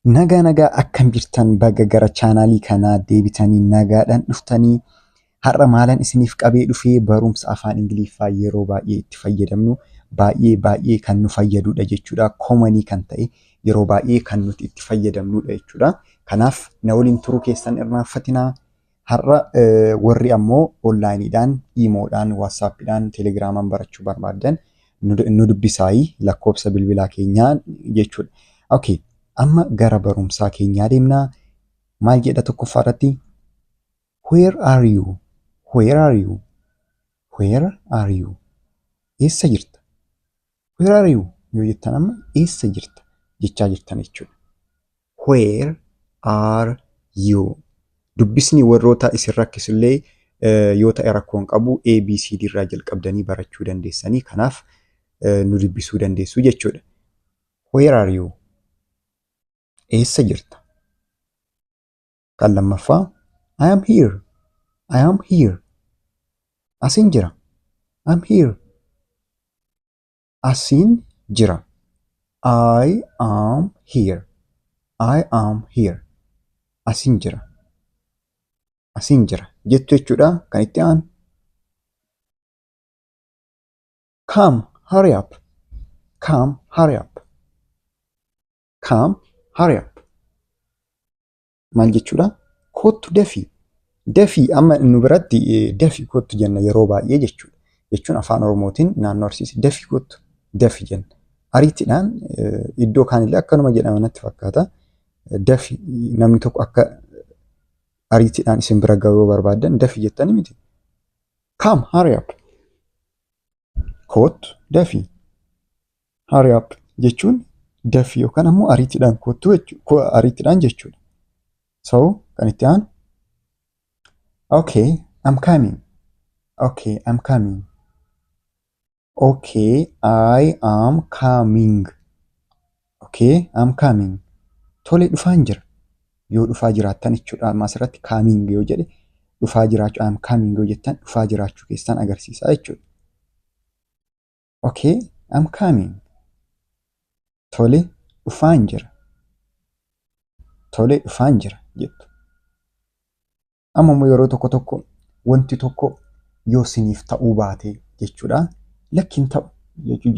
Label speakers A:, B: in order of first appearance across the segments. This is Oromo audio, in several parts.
A: Nagaa nagaa, akkam jirtan? Baga gara chaanaalii kanaa deebitanii nagaadhaan dhuftanii. Har'a maalan isiniif qabee dhufee? Barumsa afaan Ingiliffaa yeroo baay'ee itti fayyadamnu, baay'ee baay'ee kan nu fayyadudha jechuudha. Common kan ta'e, yeroo baay'ee kan nuti itti fayyadamnudha jechuudha. Kanaaf na waliin turuu keessan irraanfatinaa. Har'a warri ammoo onlineiidhaan, IMOdhaan, WhatsAppiidhaan, Telegramaan barachuu barbaaddan nu dubbisaayii lakkoofsa bilbilaa keenyaa jechuudha. Okay. Amma gara barumsaa keenyaa deemnaa. Maal jedha tokkoffaa irratti? Where are you? Where are you? Where are you? Eessa jirta? Where are you yoo jettan amma eessa jirta jechaa jirtan jechuudha. Where are you? Dubbisni warroota isin rakkisullee yoo ta'e rakkoon qabu, ABCD irraa jalqabdanii barachuu dandeessanii, kanaaf nu dubbisuu dandeessu jechuudha. Where are you? Eessa jirta? Kan lammaffaa, I am here. I am here. Asin jira. I'm here. Asin jira. I am here. I am here. Asin jira. Asin jira jettu jechuudha kan itti aanu. Come, hurry up. Come, hurry up. Come, hurry up. Maal jechuudha? Kottu dafii. Dafii amma nu biratti dafii kottu jenna yeroo baay'ee jechuudha. Jechuun afaan Oromootiin naannoo Arsiis dafii kottu, dafi jenna. Ariitiidhaan iddoo kaanillee akkanuma jedhama natti fakkaata. Dafi, namni tokko akka ariitiidhaan isin bira gahuu yoo barbaaddan dafi jettanii miti. Come, hurry up. Kottu dafii. Hurry up jechuun dafii yookaan ammoo ariitiidhaan kottu jechuudha. Ariitiidhaan jechuudha. So kan itti aanu, Okay, I'm coming. Okay, I'm coming. Okay, I am coming. Okay, I'm coming. Tole, dhufaan jira. Yoo dhufaa jiraattan jechuudha. Amma asirratti coming yoo jedhe dhufaa jiraachuu, I'm coming yoo jettan dhufaa jiraachuu keessan agarsiisa jechuudha. Okay, I'm coming. Tole, dhufaan jira. Tole, dhufaan jira jettu. Amma immoo yeroo tokko tokko wanti tokko yoo siniif ta'uu baate jechuudha. Lakki, hin ta'u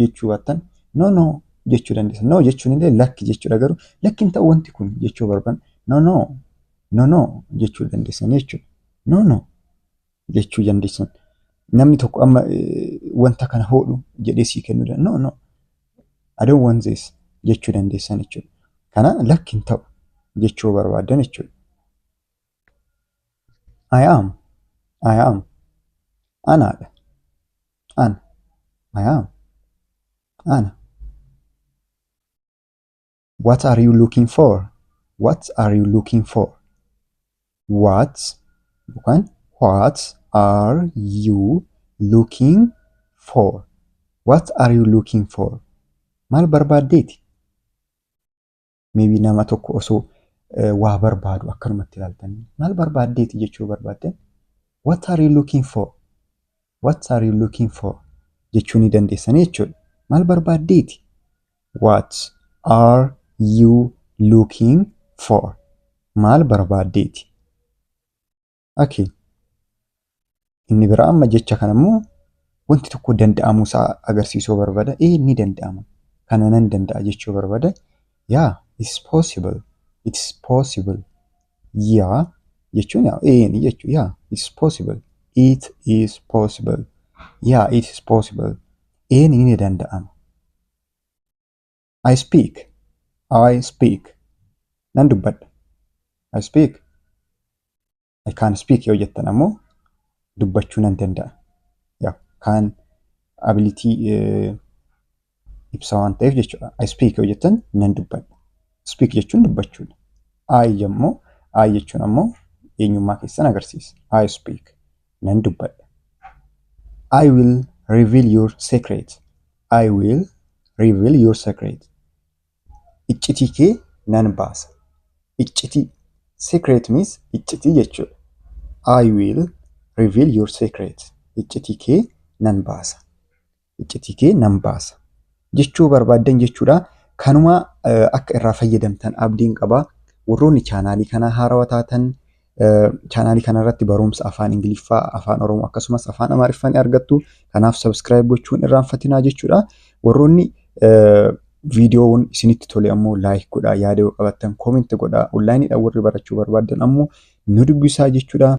A: jechuu baattan no, no jechuu dandeessa. No jechuun illee lakki jechuudha, garuu lakki, hin ta'u wanti kun jechuu barbaadan no, no, no, no jechuu dandeessan jechuudha. No, no jechuu dandeessan. Namni tokko amma wanta kana hodhu jedhee sii kennuu danda'a. No, no, I don't want this jechuu dandeessan jechuudha. Kana lakki, hin ta'u jechuu barbaadan jechuudha. I am. I am. Anaadha. Ana. I am. Ana. What are you looking for? What are you looking for? What yookaan what are you looking for? What are you looking for? Maal barbaaddeeti? Maybe nama tokko osoo waa barbaadu akkanumatti ilaaltanii maal barbaaddeeti jechuu barbaadde what are you looking for? What are you looking for? Jechuu ni dandeessanii jechuudha. Maal barbaaddeeti? What are you looking for? Maal barbaaddeeti? Okay. Inni biraa amma jecha kana immoo wanti tokko danda'amuu isaa agarsiisuu barbaada. Ee, ni danda'ama. Kana nan danda'a jechuu barbaada. Yeah, it's possible. It's possible. Yeah jechuun ee ni jechuu. Yeah, it's possible. It is possible. Yeah, it is possible. Ee, ni danda'ama. I speak. I speak. Nan dubbadha. I speak. I can speak yoo jettan ammoo dubbachuu nan danda'a. Yeah, can ability ibsa waan ta'eef jechuudha. I speak yoo jettan nan dubbadha. Speak jechuun dubbachuudha. I immoo, I jechuun ammoo eenyummaa keessan agarsiisa. I speak. Nan dubbadha. I will reveal your secret. I will reveal your secret. Iccitii kee nan baasa. Iccitii. Secret means iccitii jechuudha. I will reveal your secret. Iccitii kee nan baasa. Iccitii kee nan baasa. Jechuu barbaaddan jechuudha. Kanuma akka irraa fayyadamtan abdiin qaba. Warroonni chaanaalii kanaa haarawaa taatan, chaanaalii kanarratti barumsa afaan Ingiliffaa, afaan Oromoo akkasumas afaan Amaariffaa ni argattu. Kanaaf subscribe gochuun irraanfatinaa jechuudha. Warroonni viidiyoon isinitti tole ammoo like godhaa, yaada yoo qabaattan comment godhaa, onlaayiniidhaan warri barachuu barbaaddan ammoo nu dubbisaa jechuudha.